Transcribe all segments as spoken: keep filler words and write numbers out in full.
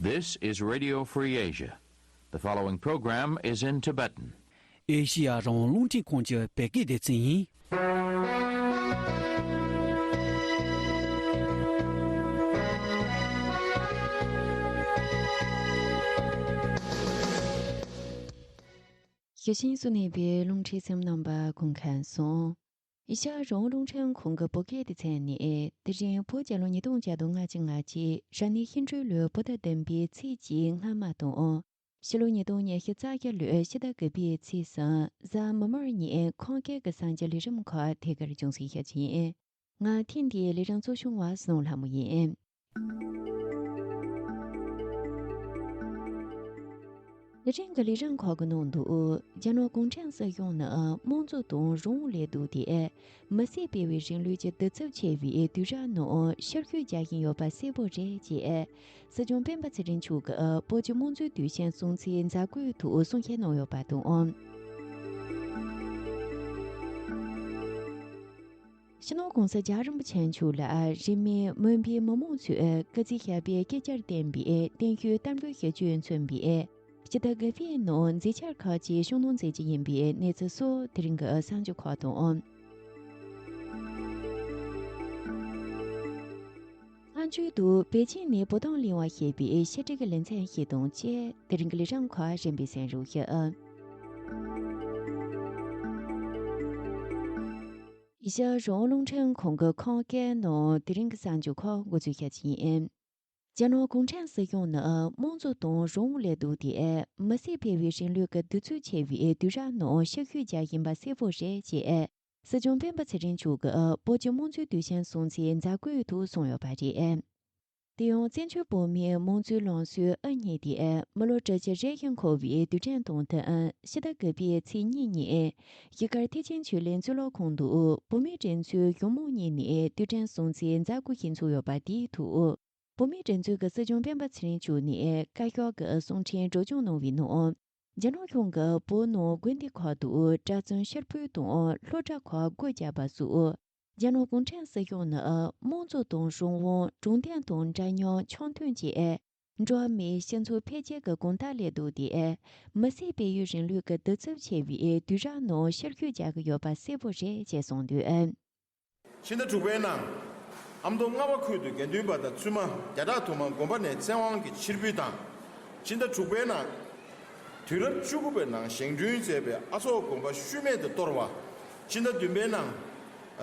This is Radio Free Asia. The following program is in Tibetan. ཨེ་ཤི་ཡ་རང་དབང་རླུང་འཕྲིན་ཁང་གི་བོད་སྐད་སྡེ་ཚན་ཡིན། ཞེ་ཆེན་སུ་གནས་པའི་རླུང་འཕྲིན་སེམས་རྣམ་པ་སྐུ་ཁམས་སོང་། ཨེ་ཤ་ཡ་རང་དབང་རླུང་འཕྲིན་ཁང་གི་བོད་སྐད་སྡེ་ཚན་ནས་དེ་རིང་བོད་རྒྱལ་ལོ་ཉིས་སྟོང་བརྒྱ་དང་ལྔ་བཅུ་ང་གཅིག་རབ་གནས་ཤིང་སྦྲུལ་ལོའི་བོད་ཟླ་བདུན་པའི་ཚེས་གཅིག་སྔ་མ་དང་། ཕྱི་ལོ་ཉིས་སྟོང་ཉི་ཤུ་རྩ་བརྒྱད་ལོའི་ཕྱི་ཟླ་དགུ་པའི་ཚེས་གསུམ་གཟའ་མིག་དམར་ཉིན་ཁམས་སྐད་ཀྱི་གསར་འགྱུར་ལས་རིམ་ཁག་དེ་གར་སྦྱོང་གསན་ཞུ་རྒྱུ་ཡིན། ང་ཐེངས་འདིའི་ལས་རིམ་གཙོ་སྐྱོང་བ་བསོད་ནམས་ལྷ་མོ་ཡིན། ལས་རིམ་གྱི་ལས་རིམ་ཁག་གི་ནང་དུ། རྒྱ་ནག་གུང་ཁྲན་སྲིད་གཞུང་ནི་དམངས་གཙོ་དང་རང་དབང་ལས་ལྡོག་སྟེ། མི་སེར་སྤེལ་བའི་རིང་ལུགས་ཀྱི་གདུག་རྩུབ་ཆེ་བའི་དུས་རབས་ནང་ཕྱིར་ཤུགས་རྒྱག་བཞིན་ཡོད་པ་གསལ་པོ་རེད་ཅེས། སྲིད་སྐྱོང་སྤེན་པ་ཚེ་རིང་མཆོག་གིས་བོད་ཀྱི་དམངས་གཙོའི་དུས་ཆེན་སྲུང་བརྩིའི་མཛད་སྒོའི་ཐོག་གསུང་བཤད་གནང་ཡོད་པ་དང་། སྤྱི་ནོར་༸གོང་ས་༸རྒྱལ་བ་རིན་པོ་ཆེ་མཆོག་ལ་རིས་མེད་མོན་པའི་མི་མང་ཚོས་སྐུ་ཚེ་ཞབས་པད་བསྐལ་བརྒྱར་བརྟན་པའི་བརྟན་བཞུགས་བསྟར་འབུལ་ཞུ་རྒྱུས་མཚོན་པའི་སྤྱི་ཟླ་དགུ་པའི་ནང་མཛེས་ཆར་ཁག་ཅིག་ཤུགས་སྣོན་མཛད་ཀྱི་ཡིན་པའི་གནས་ཚུལ་སོགས་དེ་རིང་གི་གསར་འགྱུར་ཁག་དང་། ལྷག་མཇུག་ཏུ་པེ་ཅིང་ནས་བོད་དོན་གླེང་བ་ཞེས་པའི་བཤད་སྒྲིག་གི་ལེ་ཚན་ཞིག་དང་བཅས་དེ་རིང་གི་ལས་རིམ་ཁག་རིམ་པས་གསན་རོགས་ཞུ། ཨེ་ཤ་ཡ་རང་དབང་རླུང་འཕྲིན་ཁང་གི་ཁམས་སྐད་ནང་དེ་རིང་གི་གསར་འགྱུར་ཁག་འགོ་འཛུགས་བྱ་རྒྱུ་ཡིན། རྒྱ་ནག་གུང་ཁྲན་སྲིད་གཞུང་ནི་དམངས་གཙོ་དང་རང་དབང་ལས་ལྡོག་སྟེ། མི་སེར་སྤེལ་བའི་རིང་ལུགས་ཀྱི་གདུག་རྩུབ་ཆེ་བའི་དུས་རབས་ནང་ཕྱིར་ཤུགས་རྒྱག་བཞིན་པ་གསལ་པོ་རེད་ཅེས། སྲིད་སྐྱོང་སྤེན་པ་ཚེ་རིང་མཆོག་གིས་བོད་ཀྱི་དམངས་གཙོའི་དུས་ཆེན་སྲུང་བརྩིའི་མཛད་སྒོའི་ཐོག་གསུངས་ཡོད་པ་རེད། དེ་ཡང་བཙན་བྱོལ་བོད་མིའི་དམངས་གཙོའི་ལམ་སྲོལ་ཨང་གཉིས་དེ་མི་ལོ་དྲུག་ཅུ་རེ་བཞིན་འཁོར་བའི་དུས་དྲན་དང་བསྟུན། ཕྱི་ཟླ་དགུ་པའི་ཚེས་གཉིས་ཉིན་གཞིས་སྒར་ཐེག་ཆེན་ཆོས་གླིང་གཙུག་ལག་ཁང་དུ་བོད་མིའི་སྒྲིག་འཛུགས་གཞུང་མང་གཉིས་ནས་དུས་དྲན་སྲུང་བརྩིའི་མཛད་སྒོ་ཞིག་ཚོགས་ཡོད་པ་དེའི་ཐོག་བོད་མིའི་སྒྲིག་འཛུགས་ཀྱི་སྲིད་སྐྱོང་སྤེན་པ་ཚེ་རིང་མཆོག་ནས་བཀའ་ཤག་གི་གསུང་འཕྲིན་སྒྲོག་སྦྱང་གནང་བའི་ནང་། རྒྱ་ནག་གཞུང་གིས་བོད་ནང་དགོན་སྡེ་ཁག་ཏུ་གྲྭ་བཙུན་ཕྱིར་འབུད་དང་སློབ་གྲྭ་ཁག་སྒོ་བརྒྱབ་པ་སོགས། རྒྱ་ནག་གུང་ཁྲན་སྲིད་གཞུང་ནི་དམངས་གཙོ་དང་རང་དབང་། དྲང་བདེན་དང་འདྲ་མཉམ། འཆམ་མཐུན་བཅས་འགྲོ་བ་མིའི་སྤྱི་ཚོགས་འཕེལ་རྒྱས་ཀྱི་གོམ་སྟབས་ལས་ལྡོག་སྟེ། མི་སེར་སྤེལ་ཡུལ་རིང་ལུགས་ཀྱི་གདུག་རྩུབ་ཆེ་བའི་དུས་རབས་ནང་ཕྱིར་ཤུགས་རྒྱག་གི་ཡོད་པ་གསལ་པོ་རེད་ཅེས་གསུངས་འདུག། ཕྱི་ཟླ་དྲུག་པའི་ནང་ཨ་མདོ་རྔ་བ་ཁུལ་དུ་དགེ་འདུན་པ་དང་བཙུན་མ་བརྒྱ་ཕྲག་དུ་མ་དགོན་པ་ནས་བཙན་དབང་གིས་ཕྱིར་འབུད་དང་། ཕྱི་ཟླ་དྲུག་པའི་ནང་དུས་རབས་བཅུ་དགུ་པའི་ནང་བཞེངས་སྐྲུན་མཛད་པའི་ཨ་སོག་དགོན་པ་ཤུལ་མེད་དུ་གཏོར་བ། ཕྱི་ཟླ་བདུན་པའི་ནང་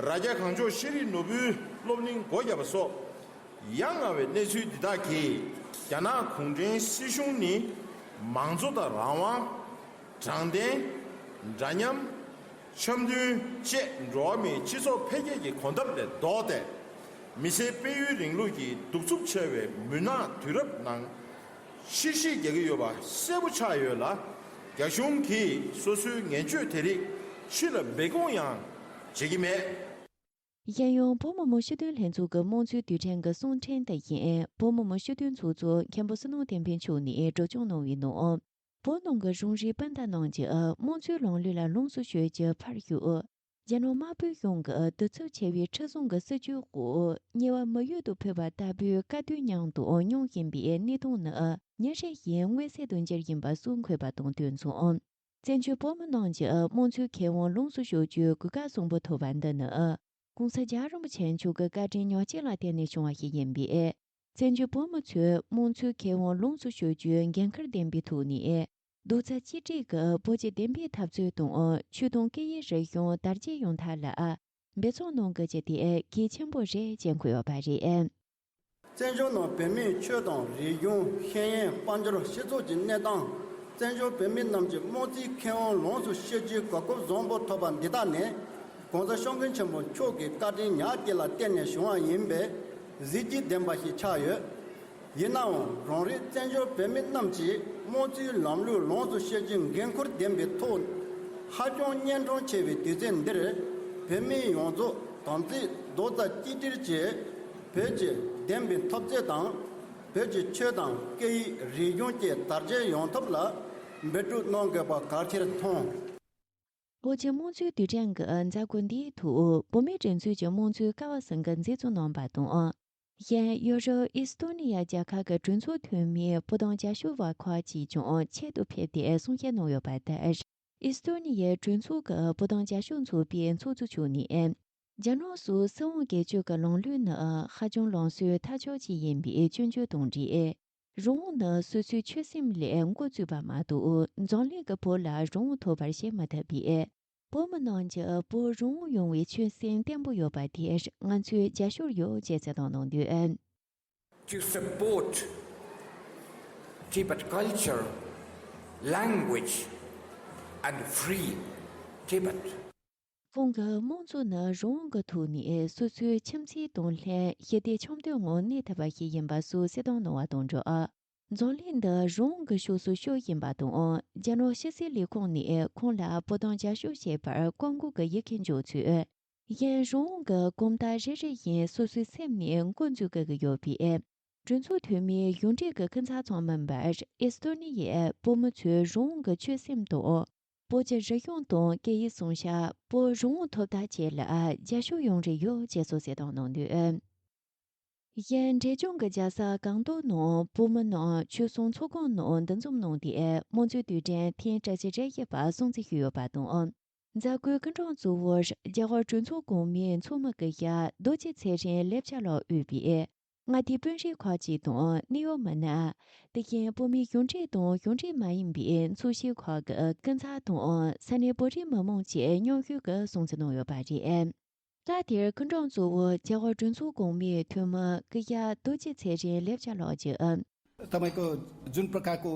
རྭ་རྒྱ་གངས་ལྗོངས་ཤེས་རིག་ནོར་བུའི་སློབ་གླིང་སྒོ་བརྒྱབ་པ་སོགས། ཡ་ང་བའི་གནས་ཚུལ་འདི་དག་གིས་རྒྱ་ནག་གུང་ཁྲན་སྲིད་གཞུང་ནི་མང་གཙོ་དང་རང་དབང་། དྲང་བདེན། འདྲ་མཉམ། འཆམ་མཐུན་བཅས་འགྲོ་བ་མིའི་སྤྱི་ཚོགས་འཕེལ་རྒྱས་ཀྱི་གོམ་སྟབས་ལས་ལྡོག་སྟེ། མི་སེར་སྤེལ་ཡུལ་རིང་ལུགས་ཀྱི་གདུག་རྩུབ་ཆེ་བའི་མུན་ནག་དུས་རབས་ནང་ཕྱིར་ཤུགས་རྒྱག་གི་ཡོད་པ་གསལ་པོ་ཆགས་ཡོད་ལ། རྒྱ་གཞུང་གིས་སོ་སོའི་ངན་སྤྱོད་དེ་རིགས་ཕྱི་ལ་སྦས་སྐུང་ཡང་བྱེད་ཀྱི་མེད། གཞན་ཡང་བོད་མི་མང་སྤྱི་འཐུས་ལྷན་ཚོགས་ཀྱི་དམངས་གཙོའི་དུས་དྲན་གྱི་གསུང་འཕྲིན་དེ་བཞིན་བོད་མི་མང་སྤྱི་འཐུས་ཚོགས་གཙོ་མཁན་པོ་བསོད་ནམས་བསྟན་འཕེལ་མཆོག་ནས་སྒྲོག་སྦྱང་གནང་བའི་ནང་། བོད་ནང་གི་རང་རིགས་སྤུན་ཟླ་རྣམས་ཀྱིས་དམངས་གཙོའི་ལམ་ལུགས་ལ་ལོངས་སུ་སྤྱོད་རྒྱུ་ཕར་ཞོག་རྒྱ་ནག་དམར་པོའི་གཞུང་གི་གདུག་རྩུབ་ཆེ་བའི་ཁྲིམས་བཟུང་གི་སྲིད་བྱུས་འོག་ཉེས་པ་མི་ཡུལ་དུ་ཕུད་པ་ལྟ་བུའི་དཀའ་སྡུག་མཉམ་དུ་མྱོང་བཞིན་པའི་གནས་སྟངས་ནི་ཉིན་རེ་བཞིན་མངོན་གསལ་དུ་འགྱུར་བཞིན་པ་སོགས་འཁོད་པ་དང་དུས་མཚུངས། བཙན་བྱོལ་བོད་མི་རྣམས་ཀྱིས་དམངས་གཙོའི་ཁེ་དབང་ལོངས་སུ་སྤྱོད་རྒྱུའི་གོ་སྐབས་བཟང་པོ་ཐོབ་པ་འདི་ནི། ༸གོང་ས་༸རྒྱལ་བ་རིན་པོ་ཆེ་མཆོག་གི་བཀའ་དྲིན་ཉག་གཅིག་ལ་བརྟེན་ནས་བྱུང་བ་ཞིག་ཡིན་པས། བཙན་བྱོལ་བོད་མི་ཚོས་དམངས་གཙོའི་ཁེ་དབང་ལོངས་སུ་སྤྱོད་རྒྱུའི་འགན་ཁུར་ལྡན་པའི་ཐོག་ནས། རྡོག་རྩ་གཅིག་སྒྲིལ་གྱིས་བོད་ཀྱི་བདེན་པའི་འཐབ་རྩོད་དང་ཆོས་དང་སྐད་ཡིག་རིག་གཞུང་དར་རྒྱས་ཡོང་ཐབས་ལ་འབད་བརྩོན་གནང་དགོས་ཀྱི་དེ་གལ་ཆེན་པོ་རེད་ཅེས་འཁོད་ཡོད་པ་རེད། བཙན་བྱོལ་ནང་བོད་མིའི་ཆོས་དང་རིག་གཞུང་། ཤེས་ཡོན། དཔལ་འབྱོར། སྤྱི་ཚོགས་ཀྱི་གནས་སྟངས། བཙན་བྱོལ་བོད་མི་རྣམས་ཀྱི་དམངས་གཙོའི་ཁེ་དབང་ལོངས་སུ་སྤྱོད་རྒྱུའི་གོ་སྐབས་བཟང་པོ་ཐོབ་པ་འདི་དག་ནི། ༸གོང་ས་སྐྱབས་མགོན་ཆེན་པོ་མཆོག་གི་བཀའ་དྲིན་ཉག་གཅིག་ལ་བརྟེན་ནས་བྱུང་བ་ཡིན་པས་གཟི་བརྗིད་ལྡན་པ་ཞིག་ཆགས་ཡོད། ཡིན་ནའང་རང་རེའི་བཙན་བྱོལ་བོད་མི་རྣམས་ཀྱིས་དམངས་གཙོའི་ལམ་ལུགས་ལོངས་སུ་སྤྱོད་རྒྱུའི་འགན་ཁུར་ལྡན་པའི་ཐོག་ཧ་ཅང་གཉན་འཕྲང་ཆེ་བའི་དུས་ཚོད་འདིར་བོད་མི་ཡོངས་རྫོགས་དམ་ཚིག་རྡོག་རྩ་གཅིག་སྒྲིལ་གྱིས་བོད་ཀྱི་བདེན་པའི་འཐབ་རྩོད་དང་། བོད་ཀྱི་ཆོས་དང་སྐད་ཡིག་རིག་གཞུང་བཅས་དར་རྒྱས་ཡོང་ཐབས་ལ་འབད་སྒྲུབ་གནང་དགོས་པ་གལ་ཆེར་མཐོང་། བོད་ཀྱི་དམངས་གཙོའི་དུས་དྲན་གྱི་མཛད་སྒོ་འདིའི་ཐོག་བོད་མིའི་སྒྲིག་འཛུགས་ཀྱི་དམངས་གཙོའི་ཀ་བ་ཟུང་གིས་མཛད་བཙུགས་གནང་པ་དང་། གཞན་ཡོ་རོབ་ཨི་སི་ཐོ་ནི་ཡ་རྒྱལ་ཁབ་ཀྱི་གྲོས་ཚོགས་འཐུས་མིའི་བོད་དོན་རྒྱབ་སྐྱོར་བ་ཁག་ཅིག་ཀྱང་ཆེད་དུ་ཕེབས་ཏེ་གསུང་བཤད་གནང་ཡོད་པ་ལྟར། ཨི་སི་ཐོ་ནི་ཡའི་གྲོས་ཚོགས་ཀྱི་བོད་དོན་རྒྱབ་སྐྱོར་ཚོགས་པའི་ཚོགས་གཙོ་མཆོག་ནས། རྒྱ་ནག་སོགས་སྲིད་དབང་སྒེར་གཅོད་ཀྱི་ལམ་ལུགས་ནི་ཧ་ཅང་ལམ་སྲོལ་ཐལ་ཆོག་ཅིག་ཡིན་པའི་སྐྱོན་བརྗོད་དང་འབྲེལ། རང་དབང་ནི་སོ་སོའི་ཆོད་སེམས་ལས་འགོ་བཙུགས་པ་མ་གཏོགས། འཛམ་གླིང་གི་བོད་ལ་རང་དབང་ཐོབ་པར་བྱེད་མི་ཐུབ་པས། བོད་མི་རྣམས་ཀྱིས་བོད་རང་དབང་ཡོང་བའི་ཆོད་སེམས་བརྟན་པོ་ཡོད་པ་དེར་ང་ཚོས་རྒྱབ་སྐྱོར་ཡོད་ཅེས་གསལ་སྟོན་གནང་འདུག། To support Tibet culture, language and free Tibet. ཁོང་གིས་དམངས་གཙོ་ནི་རང་དབང་གི་ཐོག་ནས་སོ་སོའི་ཁྱིམ་མཚེས་དང་ལྷན་ཞི་བདེ་འཆམ་མཐུན་ངང་གནས་ཐུབ་པ་ཞིག་ཡིན་པ་སོགས་གསལ་སྟོན་གནང་བ་དང་སྦྲགས། འཛམ་གླིང་འདི་རང་དབང་གི་ཕྱོགས་སུ་ཤོར་བཞིན་པ་དང་། རྒྱ་ནག་ཕྱི་སྲིད་ལས་ཁུངས་ནས་ཁོང་ལ་བོད་དོན་རྒྱབ་སྐྱོར་བྱེད་པར་བཀག་འགོག་གི་ཡི་གེ་འཇོག་ཚུལ། གཞན་རང་དབང་གི་གོམ་སྟབས་རེ་རེ་བཞིན་སོ་སོའི་སེམས་ནས་འགོ་འཛུགས་དགོས་ཀྱི་ཡོད་པས། གྲོས་ཚོགས་འཐུས་མིའི་གཞུང་འབྲེལ་གྱི་སྐུ་ཚབ་ཚང་མ་འབར་ཨེ་སི་ཐོ་ནི་ཡས་བོད་མི་ཚོའི་རང་དབང་གི་ཆོད་སེམས་དང་། བོད་ཀྱི་རིག་གཞུང་དང་སྐད་ཡིག་སྲུང་སྐྱོབ། བོད་རང་དབང་ཐོབ་ཐབས་བཅས་ལ་རྒྱབ་སྐྱོར་ཡོང་རེ་ཡོད་ཅེས་སོགས་གསལ་སྟོན་གནང་འདུག། གཞན་འབྲས་ལྗོངས་ཀྱི་རྒྱལ་ས་སྒང་ཏོག་ནང་བོད་མི་རྣམས་ཆོལ་གསུམ་ཚོགས་ཁང་ནང་འདུ་འཛོམས་གནང་སྟེ། དམངས་གཙོའི་དུས་དྲན་ཐེངས་བཅུ་གཅིག་རེ་བཞི་པ་སྲུང་བརྩི་ཞུས་ཡོད་པ་དང་། མཛད་སྒོའི་སྐུ་མགྲོན་གཙོ་བོར་རྒྱ་གར་གྲོས་ཚོགས་གོང་མའི་ཚོགས་མི་སྐུ་ཞབས་རྡོ་རྗེ་ཚེ་རིང་ལེབ་ཅ་ལགས་དབུས་པའི་མངའ་སྡེའི་དཔོན་རིགས་ཁག་ཅིག་དང་གནད་ཡོད་མི་སྣ། དེ་བཞིན་བོད་མིའི་གཞུང་འབྲེལ་དང་གཞུང་འབྲེལ་མ་ཡིན་པའི་ཚོགས་སྡེ་ཁག་གི་སྐུ་ཚབ་དང་ས་གནས་བོད་རིགས་མི་མང་བཅས་མཉམ་ཞུགས་ཀྱིས་སྲུང་བརྩི་གནང་ཡོད་པ་རེད། སྐབས་དེར་སྐུ་མགྲོན་གཙོ་བོ་རྒྱ་གར་གྲོས་ཚོགས་གོང་མའི་འཐུས་མི་སྐུ་ཞབས་རྡོ་རྗེ་ཚེ་རིང་ལེབ་ཅ་ལགས་ཀྱིས། तपाईँको जुन प्रकारको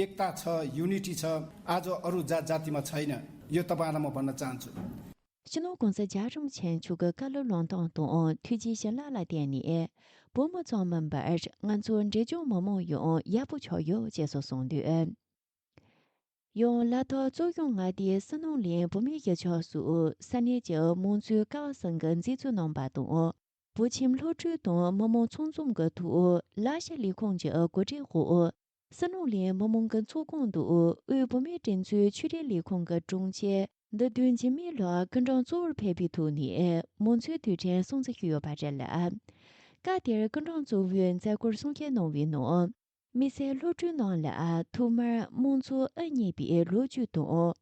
एकता छ, युनिटी छ, आज अरू जात जातिमा छैन। यो तपाईँहरूलाई म भन्न चाहन्छु। སྤྱི་ནོར་༧གོང་ས་༧རྒྱལ་བ་རིན་པོ་ཆེ་མཆོག་གི་བཀའ་སློབ་ལམ་སྟོན་དང་ཐུགས་རྗེ་བྱིན་རླབས་ལ་བརྟེན་ནས་བོད་མི་ཚང་མ་འབར་ང་ཚོ་འབྲས་ལྗོངས་མི་མང་ཡང་ཡག་པོ་ཆགས་ཡོད་ཅེས་སོགས་གསུངས་འདུག། ཡང་ལ་དྭགས་གཙོ་བྱུང་མངའ་སྡེའི་སུན་ནང་གླིང་བོད་མིའི་གཞིས་ཆགས་སུ་ས་གནས་ཀྱི་མང་གཙོའི་ཀ་བ་གསུམ་གྱིས་མཛད་གཙོ་གནང་བ་དང་། བོད་ཁྱིམ་སློབ་ཕྲུག་དང་མི་མང་ཚང་འཛོམས་ཀྱི་ཐོག་ལ་དྭགས་ལས་ཁུངས་ཀྱི་གོ་སྒྲིག་འོག་སུན་ནང་གླིང་མི་མང་གི་ཚོགས་ཁང་དུ་དབུས་བོད་མིའི་སྒྲིག་འཛུགས་ཆོས་རིག་ལས་ཁུངས་ཀྱི་དྲུང་ཆེ་འདི་དོན་འཇིགས་མེད་ལགས་སྐུ་མགྲོན་གཙོ་བོར་ཕེབས་པའི་ཐོག་ནས་མང་གཙོའི་དུས་དྲན་སྲུང་བརྩི་ཞུས་ཡོད་པ་རེད་ལ། སྐབས་དེར་སྐུ་མགྲོན་གཙོ་བོས་མཛད་སྒོར་གསུང་བཤད་གནང་བའི་ནང་། དམིགས་བསལ་སློབ་ཕྲུག་རྣམས་ལ་ཐོག་མར་དམངས་གཙོ་དབུ་བརྙེས་པའི་ལོ་རྒྱུས་དང་།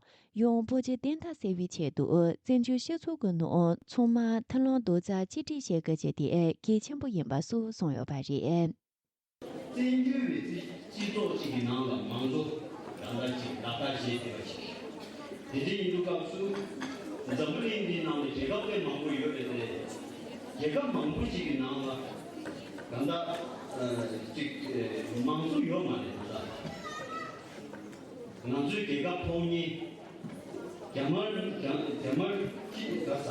ཡང་བོད་ཀྱི་བདེན་མཐའ་གསལ་བའི་ཆེད་དུ་བཙན་བྱོལ་སྤྱི་ཚོགས་ཀྱི་ནང་ཚང་མ་མཐུན་ལམ་རྡོག་རྩ་གཅིག་སྒྲིལ་བྱེད་དགོས་ཀྱི་དེ་གལ་ཆེན་པོ་ཡིན་པ་སོགས་གསུངས་ཡོད་པ་རེད། བཙན་བྱོལ་བའི་སྤྱི་སྤྱི་ཚོགས་གཅིག་གི་ནང་ལ་མང་གཙོ་ད་ལྟ་ཅིག་ལག་བསྟར་བྱེད་བསྡད་པ་ཞིག་རེད། དེ་འདྲ་ཡིན་དུས་སྐབས་སུ་འཛམ་བུ་གླིང་འདིའི་ནང་ལ་རྒྱལ་ཁབ་དཔེ་མང་པོ་ཡོད་རེད་དེ། རྒྱལ་ཁབ་མང་པོ་ཅིག་གི་ནང་ལ་ད་ལྟ་ཅིག་མང་གཙོ་ཡོད་མ་རེད། ད་ལྟ་ང་ཚོའི་རྒྱལ་ཁབ་ཕོག་མཁན་རྒྱ་དམར་རྒྱ་རྒྱ་དམར་སྤྱི་ག་ས་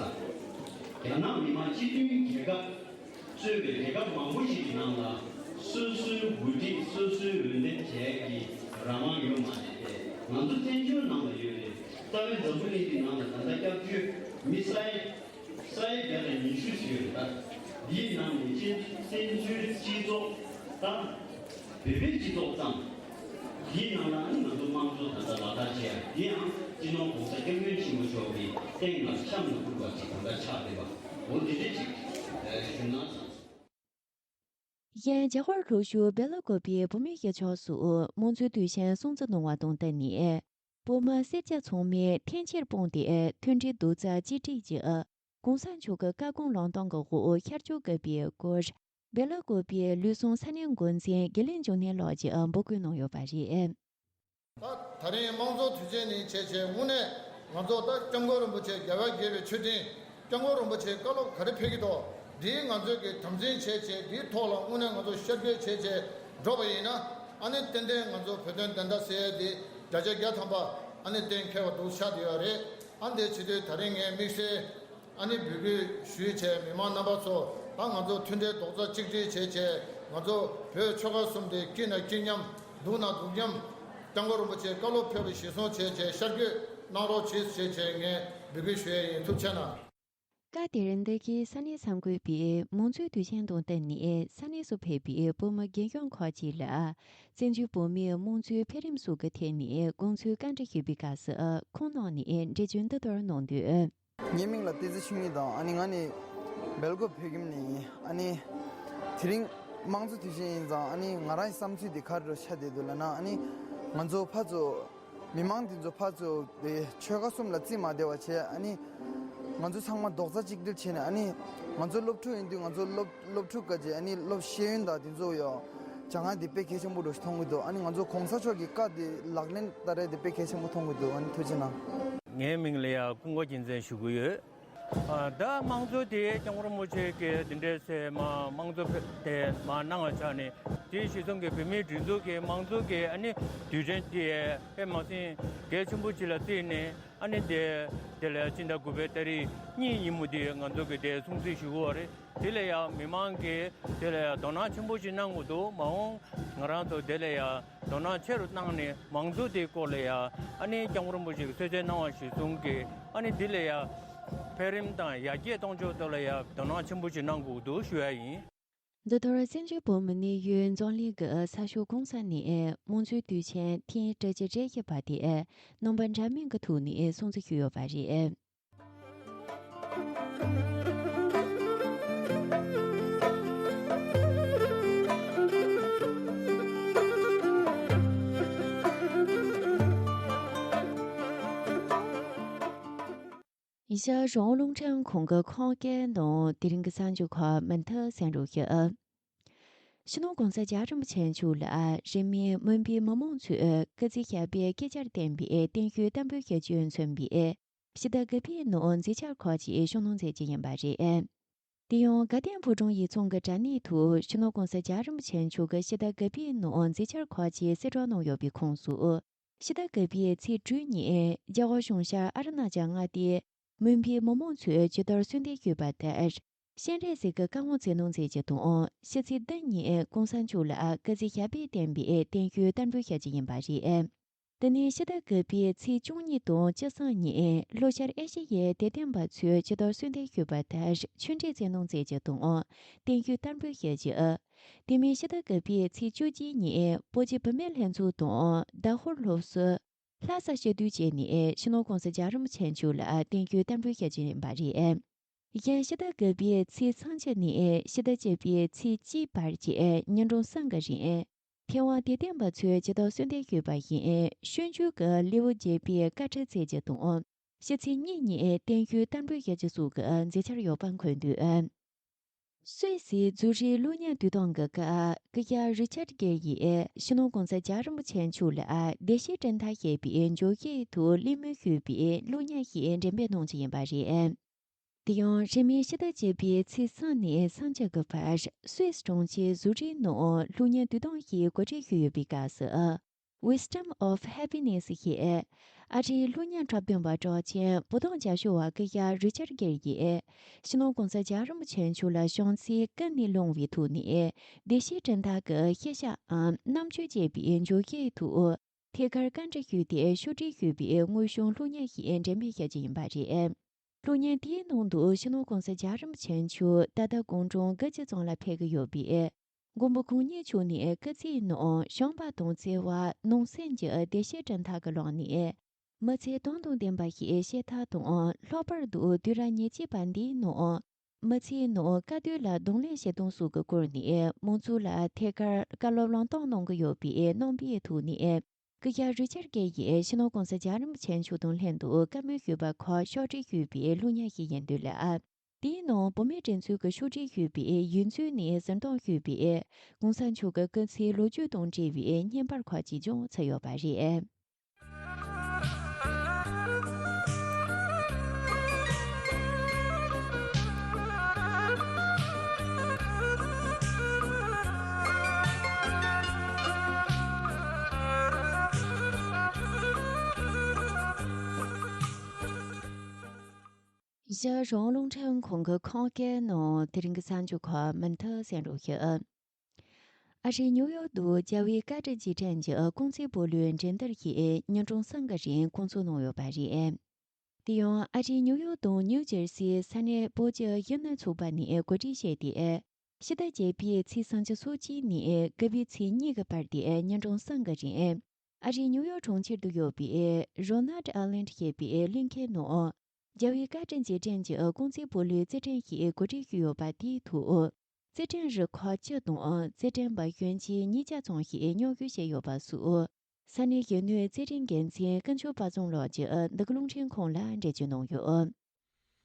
རྒྱ་ནག་མི་དམངས་སྤྱི་མཐུན་རྒྱལ་ཁབ། གཙོས་པའི་རྒྱལ་ཁབ་མང་པོ་ཞིག་གི་ནང་ལ་སོ་སོའི་འགོ་ཁྲིད་སོ་སོའི་འོས་འདེམས་བྱེད་ཀྱི་རང་དབང་ཡོད་མ་རེད་དེ། ང་ཚོ་བཙན་བྱོལ་ནང་ལ་ཡོད་རེད། རྩ་བའི་འཛམ་བུ་གླིང་གི་ནང་ལ་ད་ལྟ་སྐྱབས་བཅོལ་མི་ས་ཡ་ས་ཡ་བརྒྱ་དང་ཉི་ཤུ་ཞིག་ཡོད་རེད། ད་འདིའི་ནང་ནས་བཙན་བཙན་བྱོལ་སྤྱི་ཚོགས་དང་བོད་པའི་སྤྱི་ཚོགས་ཙམ། འདིའི་ནང་ལ་ནི་ང་ཚོ་དམངས་གཙོ་ད་ལྟ་ལག་བསྟར་བྱེད་ཡ་འདི་ཡང་སྤྱི་ནོར་༧གོང་ས་༧སྐྱབས་མགོན་ཆེན་པོ་མཆོག་གི་སྟེང་ལ་གཤམ་ལ་བཀུར་བ་ཅིག་ད་ལྟ་ཆགས་བསྡད་པ་འོ་འདི་འདྲ་ཅིག་ཞུ་ན་བསམ་སོང་། གཞན་རྒྱ་གར་ལྷོ་ཕྱོགས་སྦེ་ལ་ཀོབ་པའི་བོད་མིའི་གཞིས་ཆགས་སུ་དམངས་གཙོའི་དུས་ཆེན་སྲུང་བརྩི་གནང་བ་དང་བསྟུན་ནས། བོད་མི་སེར་སྐྱ་ཚང་མས་འཐེན་འཁྱེར་སྤངས་ཏེ་མཐུན་སྒྲིལ་རྡོག་རྩ་གཅིག་སྒྲིལ་གྱིས་གོང་ས་མཆོག་གི་བཀའ་དགོངས་ལམ་སྟོན་གྱི་འོག་ཤར་ཕྱོགས་དགའ་བའི་སྐོར་སྦེ་ལ་ཀོབ་པའི་ལུས་ཟུངས་ས་གནས་འགོ་འཛིན་དགེ་ལེགས་འབྱུང་གནས་ལགས་ཀྱིས་འབོད་སྐུལ་གནང་ཡོད་པ་རེད། ད་ད་རིང་དམངས་གཙོ་དུས་ཆེན་ནི་བྱས་བྱས་དངོས་གནས་ང་ཚོ་ད་སྐྱབས་མགོན་རིན་པོ་ཆེ་རྒྱལ་བ་དགྱེས་པའི་མཆོད་སྤྲིན། སྐྱབས་མགོན་རིན་པོ་ཆེའི་བཀའ་སློབ་ག་རེ་ཕེབས་ཀྱི་འདུག་འདིའི་ང་ཚོས་ཀྱི་དམ་འཛིན་བྱས་བྱས་འདིའི་ཐོག་ལ་དངོས་གནས་ང་ཚོ་ཤར་བསྐྱོད་བྱས་བྱས་འགྲོ་བ་ཡིན་ན། ཨ་ནི་ཏན་ཏན་ང་ཚོ་བོད་དོན་བདེན་མཐའ་གསལ་ཡ་འདི་བརྒྱ་ཆ་བརྒྱ་ཐམ་པ་ཨ་ནི་གཏན་འཁེལ་བ་འདུག་ཆགས་བསྡད་ཡོད་རེད། ཨ་འདི་བྱེད་དུས་ད་རིང་ངས་དམིགས་བསལ་ཨ་ནི་འབོད་སྐུལ་ཞུས་བྱས་མི་མང་རྣམ་པ་ཚོ་ད་ང་ཚོ་མཐུན་སྒྲིལ་རྡོག་རྩ་གཅིག་སྒྲིལ་བྱས་བྱས་ང་ཚོ་བོད་ཆོལ་ཁ་གསུམ་དེ་སྐྱིད་ན་སྐྱིད་མཉམ་སྡུག་ན་སྡུག་མཉམ། སྐྱབས་མགོན་རིན་པོ་ཆེའི་བཀའ་སློབ་ཕེབས་པ་གཞིར་བཟུང་བྱས་བྱས་ཤར་བསྐྱོད་གནང་རོགས་གྱིས་ཞེས་བྱས་ངས་འབོད་སྐུལ་ཞུ་ཡས་ཡིན། ཐུགས་རྗེ་གནང་། སྐབས་དེར་འདི་གའི་ས་གནས་གསར་འགོད་པས་དམངས་གཙོའི་དུས་ཆེན་དང་བསྟུན་ནས་ས་གནས་སུ་ཕེབས་པའི་བོད་མི་རྒན་གཞོན་ཁག་ཅིག་ལ་བཙན་བྱོལ་བོད་མིའི་དམངས་གཙོའི་འཕེལ་རིམ་སོགས་ཀྱི་ཐད་ནས་དགོངས་ཚུལ་བཀའ་འདྲི་ཞུས་པའི་སྐབས་སུ་ཁོང་རྣམས་ནས་འགྲེལ་བརྗོད་འདི་ལྟར་གནང་དོན། ངའི་མིང་ལ་བསྟན་འཛིན་འཆི་མེད་དང་། ཨ་ནི་ང་ནི་སྦེལ་ཀོབ་བོད་ཁྱིམ་ནས་ཡིན། ཨ་ནི་ དེ་རིང་དམངས་གཙོ་དུས་ཆེན་ཡིན་ཙང་ཨ་ནི་ང་རང་གི་བསམ་ཚུལ་དེ་ག་རེ་ཆགས་བསྡད་འདུག་ལབ་ན། ཨ་ནི་ང་ཚོ་ཕར་ཚུར་མི་མང་དེ་ཚོ་ཕར་ཚུར་དེ་ཆོལ་ཁ་གསུམ་ལ་རྩིས་མ་བདེ་བ་བྱས། ཨ་ནི་ང་ཚོ་ཚང་མ་རྡོག་རྩ་གཅིག་སྒྲིལ་བྱས་ནས། ཨ་ནི་ང་ཚོ་སློབ་ཕྲུག་ཡིན་དུས་ང་ཚོ་སློབ་སློབ་ཕྲུག་སྐད་ཀྱི་ཨ་ནི་སློབ་ཤེས་ཡོན་དང་དེ་ཚོ་ཡོད་སྦྱང་ཡ་དེ་དཔེ་གལ་ཆེན་པོ་འདྲ་ཞིག་མཐོང་གི་འདུག་ཨ་ནི་ང་ཚོ་གོང་ས་མཆོག་གི་བཀའ་དེ་ལག་ལེན་བསྟར་ཡ་དེ་དཔེ་གལ་ཆེན་པོ་མཐོང་གི་འདུག་ཨ་ནི་ཐུགས་རྗེ་གནང་། ངའི་མིང་ལ་ཡ་ཀུན་དགའ་རྒྱལ་མཚན་ཞུ་གི་ཡོད། ཨ། ད་དམངས་གཙོ་དེ་སྐྱབས་མགོན་རིན་པོ་ཆེ་གིས་འདི་འདྲའི་སེ་མ་དམངས་གཙོ་དེ་མ་གནང་བ་ཆགས་ནས། དེ་གཞི་བཟུང་གི་བོད་མིའི་སྒྲིག་འཛུགས་ཀྱི་དམངས་གཙོ་གི་ཨ་ནི་དུས་དྲན་དེ་དཔེ་མ་སྲིད་གལ་ཆེན་པོ་ཅིག་ལ་བརྩིས་ནས། ཨ་ནི་དེ་དེ་ལ་སྤྱི་ཟླ་དགུ་པའི་ཏ་རིག་གཉིས་ཉིན་མོ་དེ་ང་ཚོ་གི་དེ་སྲུང་བརྩི་ཞུ་གི་ཡོད་རེད། དེ་ལ་ཡང་མི་མང་གིས་དེ་ལ་ཡང་དོ་སྣང་ཆེན་པོ་ཞིག་གནང་དགོས་འདུག་མ་འོངས་ང་རང་ཚོ་དེ་ལ་ཡང་དོ་སྣང་ཆེ་རུ་བཏང་ནས། མང་གཙོ་དེའི་སྐོར་ལ་ཡང་ཨ་ནི་སྐྱབས་མགོན་རིན་པོ་ཆེ་གིས་གསལ་བཤད་གནང་བ་གཞིར་བཟུང་གིས། ཨ་ནི་འདི་ལ་ཡང་འཕེལ་རིམ་དང་ཡར་རྒྱས་གཏོང་ཕྱོགས་ཐོག་ལ་ཡང་དོ་སྣང་ཆེན་པོ་ཞིག་གནང་དགོས་འདུག་ཞུ་ཡ་ཡིན། འདི་ལྟར་བཙན་བྱོལ་བོད་མིའི་གནས་ཡུལ་འཛམ་གླིང་གི་ས་ཕྱོགས་གང་ས་ནས་དམངས་གཙོའི་དུས་ཆེན་ཐེངས་བརྒྱད་ཅུ་གྱ་བཞི་པ་དེ་རྣམ་པ་འདྲ་མིན་གྱི་ཐོག་ནས་སྲུང་བརྩི་ཞུས་ཡོད་པ་རེད། ཡིན་ཞག་རོང་རླུང་འཕྲིན་ཁང་གི་ཁོང་སྐད་ནང་དེ་རིང་གི་གསར་འགྱུར་ཁག་མུ་མཐུད་གསན་རོགས་ཞུ། སྤྱི་ནོར་༸གོང་ས་༸རྒྱལ་བ་རིན་པོ་ཆེ་མཆོག་ལ་རིས་མེད་སྨན་པའི་མི་མང་ཚོས་སྐུ་ཚེ་ཞབས་པད་བསྐལ་བརྒྱར་བརྟན་པའི་བརྟན་བཞུགས་བརྟན་པོ་ཞུ་རྒྱུས་མཚོན་པའི་ཕྱི་ཟླ་དགུ་པའི་ནང་མཛད་འཆར་ཁག་ཅིག་ཤོག་ནང་མཛད་རྒྱུ་ཡིན་པ་རེད། དེ་ཡང་དགའ་ལྡན་ཕོ་བྲང་ཡིག་ཚང་གི་དྲ་གནས་ཐོག་སྤྱི་ནོར་༸གོང་ས་༸རྒྱལ་བ་རིན་པོ་ཆེ་མཆོག་གིས་ཕྱི་ཟླ་དགུ་པའི་ནང་མཛད་འཆར་ཁག་ཅིག་གསལ་བསྒྲགས་གནང་ཡོད་པའི་ཁོངས་སུ། ཕྱི་ཟླ་དགུ་པའི་ཚེས་དྲུག་ཉིན་རྒྱ་གར་གཞུང་ཞབས་ཨ་རུ་ན་ཅལ་མངའ་སྡེའི་སྨན་པའི་མི་མང་ཚོས་ཇི་ལྟར་གསོལ་འདེབས་ཞུས་པ་ལྟར། སྤྱན་རས་གཟིགས་ཀྱི་བཀའ་དབང་སྩལ་གནང་མཛད་རྒྱུ་དང་། ཕྱི་ཚེས་བདུན་ཉིན་༸གོང་ས་མཆོག་ལ་སྐུ་ཚེ་ཞབས་པད་བརྟན་པའི་བརྟན་བཞུགས་བརྟན་པོ་ཞུ་རྒྱུ་ཡིན་པ་རེད། དེ་ནས་ཕྱི་ཟླ་དགུ་པའི་ཚེས་བཅུ་གཉིས་དང་བཅུ་གསུམ་ཉིན་ལྷོ་ཤར་ཨེ་ཤེ་ཡའི་དད་ལྡན་པ་ཚོས་ཇི་ལྟར་གསོལ་འདེབས་ཞུས་པ་ལྟར་ཆོས་འབྲེལ་སྩལ་གནང་མཛད་རྒྱུ་དང་། བརྟན་བཞུགས་བརྟན་པོ་ཞུ་རྒྱུ། དེ་མིན་ཕྱི་ཟླ་དགུ་པའི་ཚེས་བཅུ་གཅིག་ཉིན་བོད་ཀྱི་བུད་མེད་ལྷན་ཚོགས་དང་ཟླ་ཧོར་སློབ་གསོ། ལྷ་ས་སྤྱི་འཐུས་བཅས་ནས་སྤྱི་ནོར་༸གོང་ས་༸རྒྱལ་བ་རིན་པོ་ཆེ་མཆོག་ལ་བརྟན་བཞུགས་བརྟན་པོ་ཞུ་རྒྱུ་ཡིན་པ་རེད། གཞན་ཕྱི་ཟླ་དགུ་པའི་ཚེས་ཚེས་ཉི་ཤུ་ནས་ཕྱི་ཟླ་བཅུ་པའི་ཚེས་གཅིག་བར་གྱི་ཉིན་གྲངས་གསུམ་གྱི་རིང་། མཁས་དབང་དད་ལྡན་པ་ཚོས་ཇི་ལྟར་གསོལ་འདེབས་ཞུས་པ་བཞིན་ཤོད་འཇུག་གི་ལེའུ་བརྒྱད་པའི་བཀའ་ཁྲིད་སྩལ་རྒྱུ་དང་། ཕྱི་ཚེས་གཉིས་ཉིན་བརྟན་བཞུགས་བརྟན་པོ་ཞུ་རྒྱུ་སོགས་ཀྱི་མཛད་འཆར་ཡོད་པ་འཁོད་འདུག་སུད་སིའི་ཛུ་རིག་གློག་བརྙན་དུས་སྟོན་གྱི་སྐབས་སྐུ་ཞབས་རི་ཆར་གེར་ཡིས་སྤྱི་ནོར་༸གོང་ས་༸རྒྱལ་བ་རིན་པོ་ཆེ་མཆོག་ལ་བདེ་གཤེགས་སྤྲིན་མཐའ་ཞེས་པའི་མཇུག་ཞུགས་ཐོག་གླེང་མོལ་ཞུས་པའི་གློག་བརྙན་ཞིག་འགྲེམས་སྤེལ་གནང་རྒྱུ་ཡིན་པ་རེད། དེ་ཡང་རིང་མིན་ཕྱི་ཟླ་བཅུ་པའི་ཚེས་གསུམ་ནས་ཚེས་བཅུ་གི་བར་སུད་སི་གྲོང་ཁྱེར་ཛུ་རིག་ནང་གློག་བརྙན་དུས་སྟོན་ཞིག་གོ་སྒྲིག་ཞུས་ཡོད་པའི་སྐབས་སུ། Wisdom of Happiness ཞེས་ཨ་རིའི་གློག་བརྙན་འཁྲབ་སྟོན་པ་གྲགས་ཅན་བོད་དོན་རྒྱབ་སྐྱོར་བ་སྐུ་ཞབས་རི་ཆར་གེར་ཡིས་སྤྱི་ནོར་༸གོང་ས་༸རྒྱལ་བ་རིན་པོ་ཆེ་མཆོག་ལ་བྱམས་བརྩེ་ཀུན་ནས་བསླངས་པའི་ཐོག་ནས་བདེ་གཤེགས་སྤྲིན་མཐའ་གྱི་ཤེས་བྱའམ་རྣམ་དཔྱོད་ཅེས་པའི་མཇུག་ཞུགས་ཐོག་ཐད་ཀར་བཀའ་འདྲི་ཞུས་ཏེ་ཕྱོགས་སྒྲིག་ཞུས་པའི་དངོས་བྱུང་གློག་བརྙན་ཞིག་འགྲེམས་སྤེལ་བྱ་རྒྱུ་ཡིན་པ་རེད། གློག་བརྙན་དེའི་ནང་དུ་སྤྱི་ནོར་༸གོང་ས་༸རྒྱལ་བ་རིན་པོ་ཆེ་མཆོག་ད་ལྟ་དགུང་གྲངས་དགུ་བཅུ་ཙམ་ལ་ཕེབས་ཀྱི་ཡོད་པས། མགོན་པོ་གང་ཉིད་མཆོག་ནས་སྐུ་ཚེའི་ནང་བྱམས་པ་དང་བརྩེ་བ་ནང་སེམས་ཀྱི་བདེ་གཤེགས་སྤྲིན་མཐའ་གྱི་ཀློང་ནས་མི་ཚེ་དོན་དང་ལྡན་པ་ཞིག་སྐྱེལ་ཐབས་དང་། ལྷག་པར་དུ་དུས་རབས་ཉེར་གཅིག་པ་འདིའི་ནང་མི་ཚེའི་ནང་དཀའ་སྡུག་ལ་གདོང་ལེན་བྱེད་སྟངས་སོགས་ཀྱི་སྐོར་ནས་མང་ཚོགས་ལ་ཐད་ཀར་བཀའ་སློབ་ལམ་སྟོན་གནང་གི་ཡོད་པའི་རྣམ་པའི་ཐོག་ནས། སྐུ་ཞབས་རི་ཆར་གེར་ཡིས་སྤྱི་ནོར་༸གོང་ས་༸རྒྱལ་བ་རིན་པོ་ཆེ་མཆོག་དང་ལྷན་དུ་བཀའ་མོལ་ཞུས་པ་ཁག་ཕྱོགས་སྒྲིག་ཞུས་པའི་གློག་བརྙན་ཞིག་ཡིན་འདུག་ལ། དེའི་ནང་བུད་མེད་སྒྲིག་འཛུགས་ཀྱིས་ཕྱོགས་སྒྲིག་ཞུས་པའི་ཡིག་མཛོད་ནས་ཟུར་འདོན་ཞུས་པའི་༸གོང་ས་མཆོག་གི་སྐུ་ཚེའི་ལོ་རྒྱུས་དང་འབྲེལ་བའི་བརྙན་པར་ཁག་ཅིག་ཀྱང་ཚུད་ཡོད་པ་རེད། གཞན་རོང་རླུང་འཕྲིན་ཁང་གི་ཁོང་སྐད་ནང་དེ་རིང་གི་གསར་འགྱུར་ཁག་མུ་མཐུད་གསན་རོགས་ཞུ། ཨ་རིའི་ཉིའུ་ཡོག་ཏུ་རྒྱལ་བའི་བཀའ་དྲིན་རྗེས་དྲན་གྱི་རྐང་རྩེད་སྤོ་ལོའི་འགྲན་བསྡུར་ཞིག་ཉིན་གྲངས་གསུམ་གྱི་རིང་བསྐོང་ཚོགས་གནང་ཡོད་པ་རེད། དེ་ཡང་ཨ་རིའི་ཉིའུ་ཡོག་དང་ནིའུ་ཇར་སིའི་ས་གནས་བོད་ཀྱི་གཞོན་ནུ་ཚོགས་པ་ནས་གོ་སྒྲིག་བྱས་ཏེ། ཕྱི་ཟླ་བརྒྱད་པའི་ཚེས་སུམ་ཅུ་སོ་གཅིག་ནས་དགུ་པའི་ཚེས་གཉིས་ཀྱི་བར་དུ་ཉིན་གྲངས་གསུམ་གྱི་རིང་། ཨ་རིའི་ཉིའུ་ཡོག་གྲོང་ཁྱེར་དུ་ཡོད་པའི་རོ་ནལ་ཨ་ལན་ཞེས་པའི་གླིང་གའི་ནང་། རྒྱལ་བའི་བཀའ་དྲིན་རྗེས་དྲན་གྱི་རྐང་རྩེད་སྤོ་ལོའི་རྩེད་འགྲན་ཞིག་གོ་སྒྲིག་ཞུས་ཡོད་པ་དེའི་ཐོག་རྩེད་འགྲན་རུ་ཁག་བཅུ་དང་རྩེད་འགྲན་པ་གཞོན་སྐྱེས་ཉིས་བརྒྱ་ཙམ་ཞིག་མཉམ་ཞུགས་བྱས་ཡོད་པ་སོགས། ས་གནས་གཞོན་ནུའི་རྩེད་འགྲན་འགན་འཛིན་དཀོན་མཆོག་དཔལ་བཟང་ལགས་ཀྱིས་འདི་ག་རླུང་འཕྲིན་ཁང་ལ་འགྲེལ་བརྗོད་གནང་ཡོད།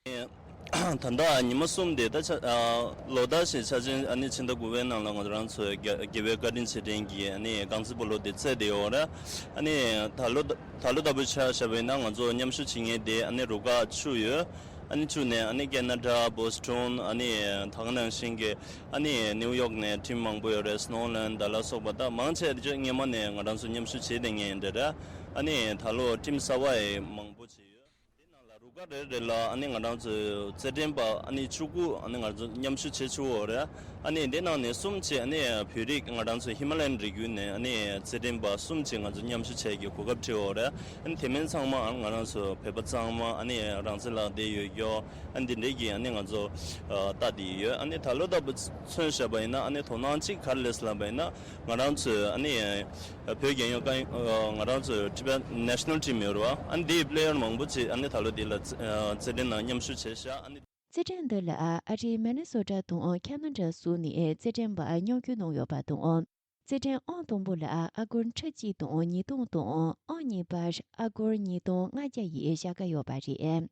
ད་ལྟ་ཉི་མ་གསུམ་དེ་ད་ཆ་ཨ་ལོ་ཟླ་ཞེས་ཆ་ཅན། ཨ་ནི་ཕྱི་ཟླ་དགུ་པའི་ནང་ལ་ང་རང་ཚོའི་རྒྱ་རྒྱལ་བའི་བཀའ་དྲིན་རྗེས་དྲན་གྱི་ཨ་ནི་རྐང་རྩེད་སྤོ་ལོ་དེ་རྩེས་བསྡད་ཡོད་རེད། ཨ་ནི་ད་ལོ་ད་ལོ་ལྟ་བུ་ཆ་བཞག་པ་ཡིན་ན་ང་ཚོ་མཉམ་ཞུགས་བྱེད་མཁན་དེ་ཨ་ནི་རུ་ཁག་བཅུ་ཡོད། ཨ་ནི་བཅུ་ནས་ཨ་ནི་ཁེ་ན་ཌ་བོ་སི་ཊོན། ཨ་ནི་ད་ག་ནང་བཞིན་གྱི་ཨ་ནི་ནིའུ་ཡོག་ནས་ཊིམ་མང་པོ་ཡོད་རེད། སྣོ་ལན་ཌ་ལ་སོགས་པ་ད་མང་ཆེ་དེ་ཚོ་སྔོན་མ་ནས་ང་རང་ཚོ་མཉམ་ཞུགས་བྱེད་བསྡད་མཁན་དེ་རེད། ཨ་ནི་ད་ལོ་ཊིམ་གསར་པ་ཡང་མང་པོ་ཅིག་ཡོད། དེ་ནང་ལ་རུ་ཁག་རེ་རེ་ལ་ཨ་ནི་ང་རང་ཚོའི་རྩེད་འགྲན་པ་ཨ་ནི་བཅུ་དགུ་ཨ་ནི་ང་ཚོ་མཉམ་ཞུགས་བྱེད་ཆོག་ཡོད་རེད། ཨ་ནི་དེ་ནང་ནས་གསུམ་ཅིག་ཨ་ནི་བོད་རིགས་ང་རང་ཚོ་ཧི་མ་ལ་ཡན་རི་རྒྱུད་ནས་ཨ་ནི་རྩེད་འགྲན་པ་གསུམ་ཅིག་ང་ཚོ་མཉམ་ཞུགས་བྱེད་ཀྱི་གོ་སྐབས་སྤྲད་ཡོད་རེད། ཨ་ནི་དེ་མིན་ཚང་མ་ཨ་ང་རང་ཚོ་བོད་པ་གཙང་མ་ཨ་ནི་རང་བཙན་ལག་དེ་ཡོད་ཡོད། ཨ་ནི་དེ་འདྲའི་གི་ཨ་ནི་ང་ཚོ་ལྟ་དེ་ཡོད། ཨ་ནི་ད་ལོ་ལྟ་བུ་མཚོན་བྱས་པ་ཡིན་ན་ཨ་ནི་དོ་སྣང་གཅིག་ག་རེ་སླེབས་ལབ་པ་ཡིན་ན། ང་རང་ཚོའི་ཨ་ནི་བོད་རྒྱལ་ཡོངས་ཀ་ང་རང་ཚོའི་ཊི་བེཊ་ནེ་ཤ་ནལ་ཊིམ་ཡོད་རེད་བ། ཨ་ནི་དེའི་པི་ལེ་ཡར་མང་པོ་ཅིག་ཨ་ནི་ད་ལོ་འདི་ལ་རྩེད་འགྲན་ནང་མཉམ་ཞུགས་བྱས་ཤག་ཨ་ནི། རྩེད་འགྲན་འདི་ལ་ཨ་རིའི་མི་ནི་སོ་ཊ་དང་ཁེ་ན་ཌ་སོགས་ནས་རྩེད་འགྲན་པ་མཉམ་ཞུགས་གནང་ཡོད་པ་དང་། རྩེད་འགྲན་ཨང་དང་པོ་ལ་ཨ་སྒོར་ཁྲི་གཅིག་དང་ཉིས་སྟོང་དང་། ཨང་གཉིས་པར་ཨ་སྒོར་ཉིས་སྟོང་ལྔ་བརྒྱ་ཡི་བྱ་དགའ་ཡོད་པ་རེད།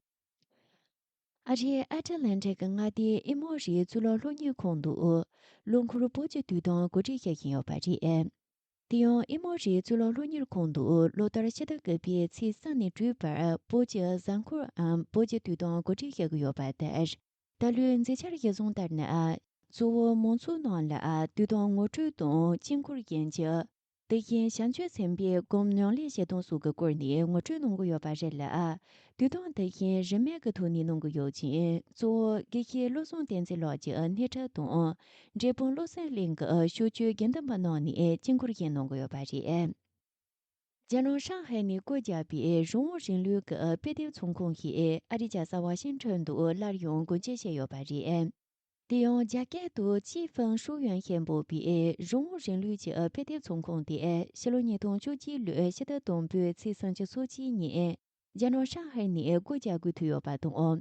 ཨ་རིའི་ཨེ་ཊ་ལན་ཊིག་མངའ་སྡེའི་ཨི་མོ་རིའི་གཙུག་ལག་སློབ་གཉེར་ཁང་དུ་ལོ་འཁོར་བོད་ཀྱི་དུས་དམ་གོ་སྒྲིག་བྱེད་བཞིན་ཡོད་པ་རེད། དེ་ཡང་ཨི་མོ་རིའི་གཙུག་ལག་སློབ་གཉེར་ཁང་དུ་ལོ་ལྟར་ཕྱི་ཟླ་དགུ་པའི་ཚེས་གསུམ་ནས་དྲུག་བར་བོད་ཀྱི་གཟའ་འཁོར་འམ་བོད་ཀྱི་དུས་དམ་གོ་སྒྲིག་བྱེད་ཀྱི་ཡོད་པ་ལྟར། ད་ལོའི་མཛད་འཆར་གཞིར་བཟུང་ལྟར་ན། གཙོ་བོ་མང་ཚོགས་ནང་ལ་དུས་དམ་ངོ་སྤྲོད་དང་དཀྱིལ་འཁོར་བཞེངས་རྒྱུ། དེ་བཞིན་བྱང་ཆུབ་སེམས་དཔའི་སྒོམ་ཉམས་ལེན་བྱེད་སྟངས་སོགས་ཀྱི་སྐོར་ནས་ངོ་སྤྲོད་གནང་གི་ཡོད་པ་རེད་ལ། དུས་དམ་དེ་བཞིན་རིན་མེད་ཀྱི་ཐོག་ནས་གནང་གི་ཡོད་ཅིང་། གཙོ་བོ་དགེ་བཤེས་བློ་བཟང་བསྟན་འཛིན་ལགས་ཀྱིས་སྣེ་ཁྲིད་དང་། འབྲས་སྤུངས་བློ་གསལ་གླིང་གི་ཕྱོགས་བཅུའི་དགེ་འདུན་པ་རྣམས་ནས་དཀྱིལ་འཁོར་བཞེངས་གནང་གི་ཡོད་པ་རེད། རྒྱ་ནག་ཧྲང་ཧའེ་ནས་སྒོ་བརྒྱབ་པའི་རང་དབང་རིང་ལུགས་ཀྱི་དཔེ་དེབ་ཚོང་ཁང་ཞིག་ཨ་རིའི་རྒྱལ་ས་ཝ་ཤིང་ཊོན་དུ་སླར་ཡང་སྒོ་འབྱེད་བྱས་ཡོད་པ་རེད། དེ་ཡང་རྒྱ་སྐད་དུ་ཅི་ཧྥང་ཧྲུའུ་ཡོན་ཞེས་འབོད་པའི་རང་དབང་རིང་ལུགས་ཀྱི་དཔེ་དེབ་ཚོང་ཁང་དེ་ཕྱི་ལོ་ཉིས་སྟོང་བཅུ་གཅིག་ལོའི་ཕྱི་ཟླ་དང་པོའི་ཚེས་སུམ་ཅུ་སོ་གཅིག་ཉིན་རྒྱ་ནག་ཧྲང་ཧའེ་ནས་སྒོ་བརྒྱབ་དགོས་ཐུག་ཡོད་པ་དང་།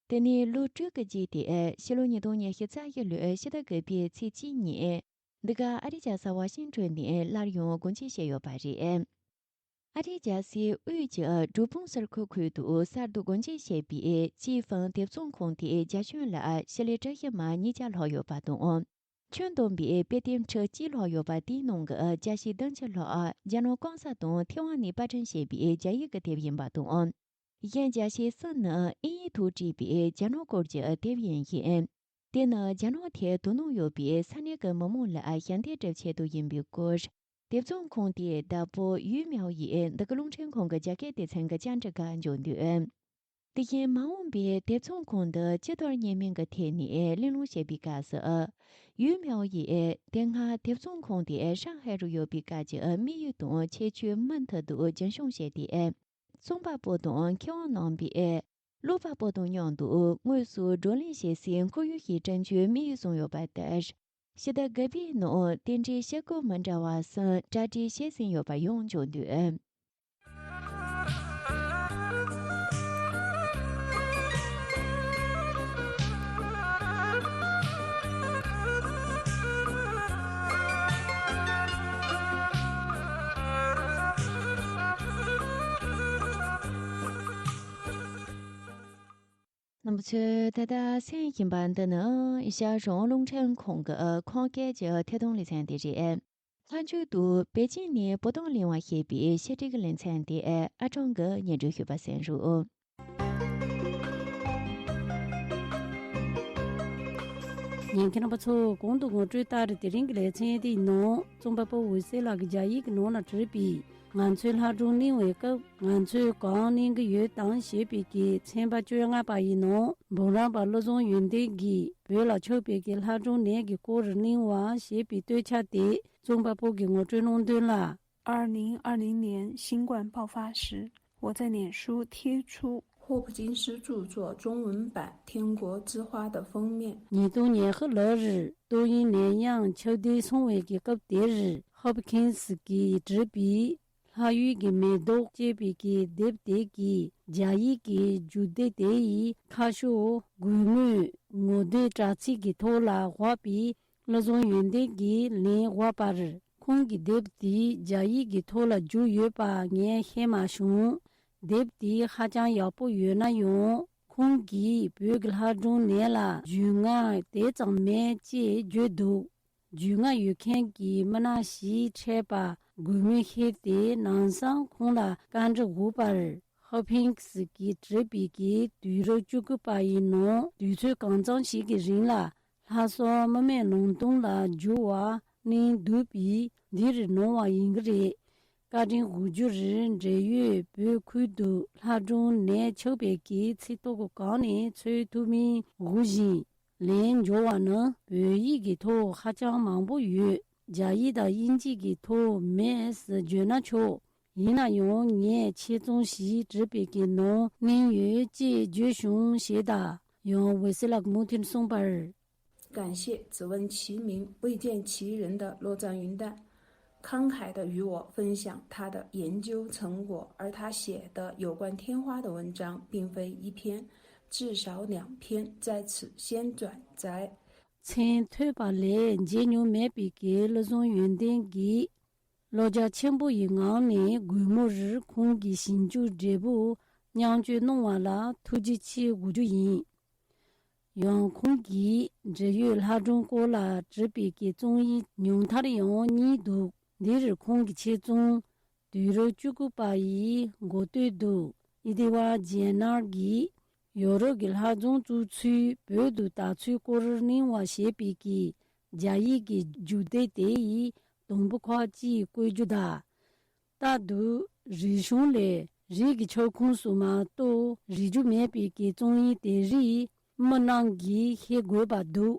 དེ་ནས་ལོ་དྲུག་གི་རྗེས་ཏེ་ཕྱི་ལོ་ཉིས་སྟོང་ཉི་ཤུ་རྩ་བཞི་ལོའི་ཕྱི་ཟླ་དགུ་པའི་ཚེས་གཅིག་ཉིན། འདི་ག་ཨ་རིའི་རྒྱལ་ས་ཝ་ཤིང་ཊོན་ནས་སླར་ཡང་སྒོ་འབྱེད་བྱས་ཡོད་པ་རེད། ཨ་རིའི་རྒྱལ་སའི་དབུས་ཀྱི་འབྲས་སྤུངས་ས་ཁུལ་ཁུལ་དུ་གསར་དུ་སྒོ་འབྱེད་བྱས་པའི་ཅི་ཧྥང་དེབ་ཚོང་ཁང་དེའི་རྒྱ་ཁྱོན་ལ་ཕྱི་ལེ་བཀྲ་ཤིས་མ་ཉིས་བརྒྱ་ལྷག་ཡོད་པ་དང་། ཁྱོན་བསྡོམས་པའི་དཔེ་དེབ་ཁྲི་གཅིག་ལྷག་ཡོད་པ་དེའི་ནང་གི་རྒྱ་ཤིག་བདུན་ཅུ་ལྷག་རྒྱ་ནག་གོང་ས་དང་ཐེ་ཝན་ནས་པར་སྐྲུན་བྱས་པའི་རྒྱ་ཡིག་གི་དེབ་ཡིན་པ་དང་། གཞན་རྒྱ་ཤིག་གསུམ་ནི་དབྱིན་ཡིག་ཐོག་བྲིས་པའི་རྒྱ་ནག་སྐོར་གྱི་དེབ་ཡིན་ཞིང་། དེ་ནི་རྒྱ་ནག་ཐད་དོ་སྣང་ཡོད་པའི་ས་གནས་ཀྱི་མི་མང་ལ་ཞལ་འདེབས་སྒྲུབ་ཆེད་དུ་ཡིན་པའི་སྐོར། དེབ་ཚོང་ཁང་དེའི་བདག་པོ་ཡུས་མའོ་ཡིས་འདི་ག་རླུང་འཕྲིན་ཁང་གི་རྒྱ་སྐད་སྡེ་ཚན་གྱི་བཅར་འདྲི་ཁག་འཇོག་དུས། དེ་བཞིན་མ་འོངས་པའི་དེབ་ཚོང་ཁང་འདི་ཅི་ལྟར་གཉེར་མིན་གྱི་ཐད་ནས་གླེང་སློང་བྱས་པའི་སྐབས་སུ། ཡུས་མའོ་ཡིས་དེ་སྔ་དེབ་ཚོང་ཁང་དེ་ཧྲང་ཧའེ་རུ་ཡོད་པའི་སྐབས་ཀྱི་དམིགས་ཡུལ་དང་ཁྱད་ཆོས་མུ་མཐུད་དུ་རྒྱུན་འཁྱོངས་བྱས་ཏེ། རྩོམ་པ་པོ་དང་མཁས་དབང་རྣམ་པས་ཀློག་པ་པོ་དང་མཉམ་དུ་དངོས་སུ་བགྲོ་གླེང་བྱེད་སའི་ཁོར་ཡུག་ཞིག་བསྐྲུན་རྒྱུའི་དམིགས་ཡུལ་བཟུང་ཡོད་པ་ལྟར། ཕྱི་ཟླ་དགུ་པའི་ནང་དེ་འདྲའི་བྱེད་སྒོ་མི་འདྲ་བ་གསུམ་གྲ་སྒྲིག་བྱས་ཟིན་ཡོད་པ་ཡང་འཇོག་འདུག་རྣམ་པ་ཚོས་ད་ལྟ་གསན་བཞིན་པ་འདི་ནི་ཨེ་ཤ་ཡ་རང་དབང་རླུང་འཕྲིན་ཁང་གི་ཁམས་སྐད་ཀྱི་ཐད་གཏོང་ལེ་ཚན་དེ་རེད། མཐའ་མཇུག་ཏུ་པེ་ཅིང་ནས་བོད་དོན་གླེང་བ་ཞེས་པའི་ཕྱི་དྲིལ་ལེ་ཚན་དེ་ཨ་ཀྲང་གིས་སྙན་སྒྲོན་ཞུས་པ་གསན་རོགས། ཉན་མཁན་རྣམ་པ་ཚོ། གོང་དུ་ངོ་སྤྲོད་ལྟར་དེ་རིང་གི་ལེ་ཚན་དེའི་ནང་རྩོམ་པ་པོ་འོད་ཟེར་ལགས་ཀྱིས་རྒྱ་ཡིག་གི་ནང་ལ་བྲིས་པའི། ང་ཚོའི་ལྷ་སྒྲུང་གླེང་བའི་སྐབས། ང་ཚོས་གང་གླེང་གི་ཡོད་དམ་ཞེས་པའི་གི་ཚན་པ་བཅོ་ལྔ་པ་ཡི་ནང་འབུམ་རམས་པ་བློ་བཟང་ཡོན་ཏན་གྱིས་བོད་ལ་ཆགས་པའི་གི་ལྷ་སྒྲུང་ནད་ཀྱི་སྐོར་གླེང་བ་ཞེས་པའི་དཔེ་ཆ་དེ་རྩོམ་པ་པོ་གིས་ངོ་སྤྲོད་གནང་དོན་ལ། 二零二零年新冠爆发时，我在脸书贴出霍普金斯著作中文版《天国之花》的封面。 ཉིས་སྟོང་ཉི་ཤུ་ལོར་ཏོག་དབྱིབས་ནད་ཡམས་ཁྱབ་གདལ་སོང་བའི་གི་སྐབས་དེར་ཧོབ་ཁིན་སི་གིས་བྲིས་པའི་ལྷ་ཡུལ་གྱི་མེ་ཏོག་ཅེས་པའི་གི་དེབ་དེ་གི་རྒྱ་ཡིག་གི་མཇུག་སྡེ་དེ་ཡི་ཁ་ཕྱོགས་གུས་མོས་ངོ་དེབ་དྲ་ཚིགས་ཀྱི་ཐོག་ལ་དབབ་པའི་ བློ་བཟང་ཡོན་ཏན་གྱིས་ལན་དབབ་པར། ཁོང་གི་དེབ་དེ་རྒྱ་ཡིག་གི་ཐོག་ལ་བསྒྱུར་ཡོད་པ་ངས་ཤེས་མ་བྱུང་། དེབ་དེ་ཧ་ཅང་ཡག་པོ་ཡོད་ན་ཡང་། ཁོང་གིས་བོད་ཀྱི་ལྷ་སྒྲུང་ནས་ལ་རྒྱུས་མངའ་དེ་ཙམ་མེད་ཅེས་བརྗོད་འདུག་རྒྱུས་མངའ་ཡོད་མཁན་གྱི་མི་སྣ་ཞིག་འཕྲད་པ་དགོས་མིན་ཤེས་ཏེ། ནང་སང་ཁོང་ལ་བཀའ་འདྲི་འོས་པར། ཧ་ཕིང་སི་གིས་བྲིས་པའི་གི་དུས་རབས་བཅུ་དགུ་པ་ཡི་ནང་དུས་ཚོད་གང་ཙམ་ཞིག་གི་རིང་ལ་ལྷ་ས་མི་མེད་ལུང་སྟོང་ལ་བསྒྱུར་བ་གནང་འདུག་པས། འདིར་གནང་བ་ཡིན་གྱི་རེད། བཀའ་དྲིན་འོས་སྦྱོར་འབྲེལ་ཡོད་བོད་ཁུལ་དུ་ལྷ་སྒྲུང་ནས་ཆགས་པའི་གི་ཚིག་ཐོ་གི་སྒང་ནས་འཚོལ་ཐུབ་མིན་འོས་ཤིང་། ལན་འབྱོར་བ་ནི་བོད་ཡིག་གི་ཐོག་ཧ་ཅང་མང་པོ་ཡོད། རྒྱ་ཡིག་དང་དབྱིན་ཇི་གི་ཐོག་མེད་ཟེར་བརྗོད་ན་ཆོག་ཡིན་ན་ཡང་ངས་ཆེད་རྩོམ་ཞིག་བྲིས་པའི་གི་ནང་གནས་ཡོད་ཅེས་བརྗོད་བྱུང་ཞེས་དང་། ཡང་འོད་ཟེར་ལགས་མུ་མཐུད་གསུངས་པར། 感谢只问其名未见其人的洛藏云淡，慷慨地与我分享他的研究成果，而他写的有关天花的文章，并非一篇，至少两篇，在此先转载。 མཚན་ཐོས་པ་ལས་མཇལ་མྱོང་མེད་པའི་གི་བློ་བཟང་ཡོན་ཏན་གྱིས། བློ་རྒྱ་ཆེན་པོ་ཡི་ངང་ནས་གུས་མོ་རིར་ཁོང་གི་ཞིབ་འཇུག་འབྲས་བུ་མཉམ་སྤྱོད་གནང་བ་ལ་ཐུགས་རྗེ་ཆེ་འོ་རྒྱུ་ཡིན། ཡང་ཁོང་གིས་འབྲེལ་ཡོད་ལྷ་སྒྲུང་སྐོར་ལ་བྲིས་པའི་གི་རྩོམ་ཡིག་ཉུང་མཐར་ཡང་གཉིས་འདུག་འདིར་ཁོང་གི་ཆེད་རྩོམ་དུས་རབས་བཅུ་དགུ་པ་ཡི་འགོ་སྟོད་དུ་ཨི་ཏི་ཝ་ཇེ་ནར་གྱིས། ཡོ་རོབ་ཀྱི་ལྷ་སྒྲུང་བཙུགས་ཚུལ་བོད་དུ་དར་ཚུལ་སྐོར་གླེང་བ་ཞེས་པའི་གི་རྒྱ་ཡིག་གི་རྒྱུགས་དེབ་དེ་ཡི་དང་པོ་ཁག་ཅིག་བཀོད་རྒྱུ་དང་། རྟག་ཏུ་རིག་གཞུང་ལས་རིགས་ཀྱི་ཁྱབ་ཁོངས་སུ་མ་གཏོགས་རིག་རྒྱུ་མེད་པའི་གི་རྩོམ་ཡིག་དེ་རིགས་མི་རྣམས་ཀྱིས་ཤེས་དགོས་པ་འདུག་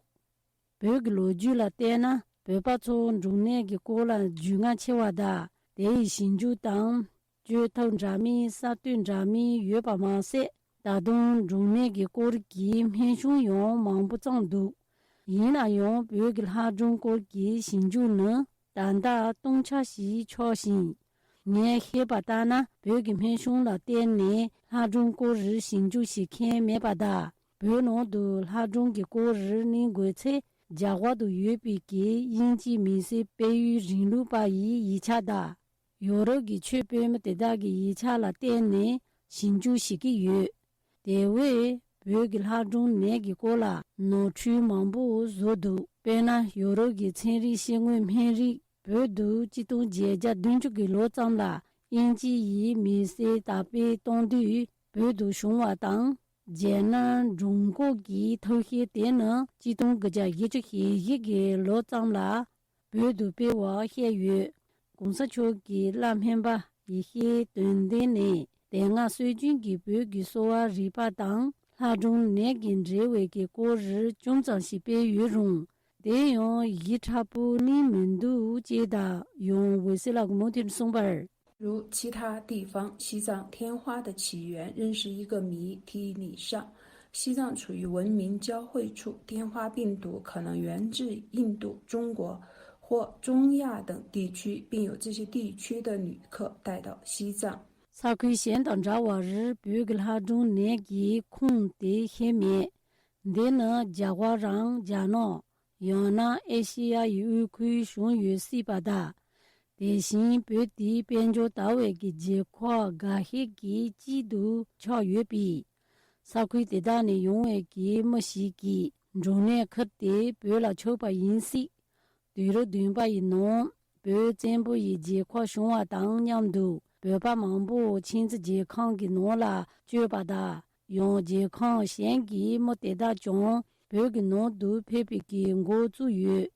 བོད་ཀྱི་ལོ་རྒྱུས་ལ་བལྟས་ན། བོད་པ་ཚོ་འབྲུམ་ནད་ཀྱི་སྐོར་ལ་རྒྱུས་མངའ་ཆེ་བ་དང་། དེ་ཡི་ཞིབ་འཇུག་དང་། བཅོས་ཐབས་འདྲ་མིན་གསར་གཏོད་འདྲ་མིན་ཡོད་པ་མ་ཟད། ད་དུང་འབྲུམ་ནད་ཀྱི་སྐོར་གྱི་སྨན་གཞུང་ཡང་མང་པོ་བརྩམས་འདུག་ཡིན་ན་ཡང་བོད་ཀྱི་ལྷ་སྒྲུང་སྐོར་གྱི་ཞིབ་འཇུག་ནི་ད་ལྟ་སྟོང་ཆ་ཞིག་ཆགས་ཤིང་། ངས་ཤེས་པ་ལྟར་ན། བོད་ཀྱི་སྨན་གཞུང་ལ་བརྟེན་ནས་ལྷ་སྒྲུང་སྐོར་ཞིབ་འཇུག་བྱེད་མཁན་མེད་པ་དང་། བོད་ནང་དུ་ལྷ་སྒྲུང་གི་སྐོར་གླེང་དགོས་ཚེ། རྒྱ་གར་དུ་ཡོད་པའི་གི་དབྱིན་ཇིའི་མི་སེར་སྤེལ་ཡུལ་རིང་ལུགས་པ་ཡི་ཡིག་ཆ་དང་། ཡོ་རོབ་ཀྱི་ཆོས་སྤེལ་མི་དེ་དག་གི་ཡིག་ཆ་ལ་བརྟེན་ནས་ཞིབ་འཇུག་བྱེད་ཀྱི་ཡོད། དེ་བས་བོད་ཀྱི་ལྷ་སྒྲུང་ནད་ཀྱི་སྐོར་ལ་ནོར་འཁྲུལ་མང་པོ་བཟོས་འདུག་དཔེར་ན། ཡོ་རོབ་ཀྱི་ཚན་རིག་ཤེས་དངོས་སྨན་རིགས་བོད་དུ་གཅིག་སྟོང་བརྒྱད་བརྒྱ་བདུན་ཅུ་གི་ལོ་ཙམ་ལ་དབྱིན་ཇི་ཡི་མི་སེར་དར་སྤེལ་གཏོང་དུས་བོད་དུ་བྱུང་བ་དང་། རྒྱལ་ནང་འབྲུག་འགོག་གི་ཐབས་ཤེས་དེ་ནི་གཅིག་སྟོང་དགུ་བརྒྱ་བཞི་བཅུ་ཞེ་བཞི་གི་ལོ་ཙམ་ལ་བོད་དུ་སྤེལ་བ་བཤད་ཡོད། གོང་ས་མཆོག་གི་བླ་སྨན་པ་ཡེ་ཤེས་དོན་ལྡན་ནས་དེ་སྔ་སྲོལ་རྒྱུན་གྱི་བོད་ཀྱི་གསོ་བ་རིག་པ་དང་ལྷ་སྒྲུང་ནད་ཀྱི་འབྲེལ་བའི་གི་སྐོར་ཅུང་ཙམ་ཞིག་སྤེལ་ཡོད་རུང་། དེ་ཡང་ཡིད་ཕྲ་པོ་གླེང་མི་འདུག་ཅེས་དང་། ཡང་འོད་ཟེར་ལགས་མུ་མཐུད་གསུངས་པར། 如其他地方，西藏天花的起源仍是一个谜。提醒你上，西藏处于文明交汇处，天花病毒可能源自印度、中国或中亚等地区，并由这些地区的旅客带到西藏。 ས་ཁུལ་གཞན་དང་འདྲ་བར་བོད་ཀྱི་ལྷ་སྒྲུང་ནད་ཀྱི་ཁུངས་དེ་ཤེས་མེད། འདི་ནི་རྒྱ་གར་རམ་རྒྱ་ནག་ཡང་ན་ཨེ་ཤེ་ཡ་ཡི་དབུས་ཁུལ་བྱུང་ཡོད་སྲིད་པ་དང་། དེ་བཞིན་བོད་དེའི་དཔལ་འབྱོར་དར་བའི་གི་རྒྱལ་ཁབ་འགའ་ཤས་ཀྱི་གཅིག་ཏུ་ཆགས་ཡོད་པས། ས་ཁུལ་དེ་དག་ནས་ཡོང་བའི་གི་མི་ཞིག་གིས་འབྲུམ་ནད་ཁུར་ཏེ་བོད་ལ་ཆགས་པ་ཡིན་སྲིད། དུས་རབས་བདུན་པ་ཡི་ནང་བོད་བཙན་པོ་ཡི་རྒྱལ་ཁབ་བྱུང་བ་དང་མཉམ་དུ་བོད་པ་མང་པོ་ཆིངས་རྩིས་རྒྱལ་ཁང་གི་ནང་ལ་བསྐྱོད་པ་དང་། ཡང་རྒྱལ་ཁང་གཞན་གྱི་མི་དེ་དག་ཀྱང་བོད་ཀྱི་ནང་དུ་ཕེབས་པའི་གི་འགོ་བཙུགས་ཡོད།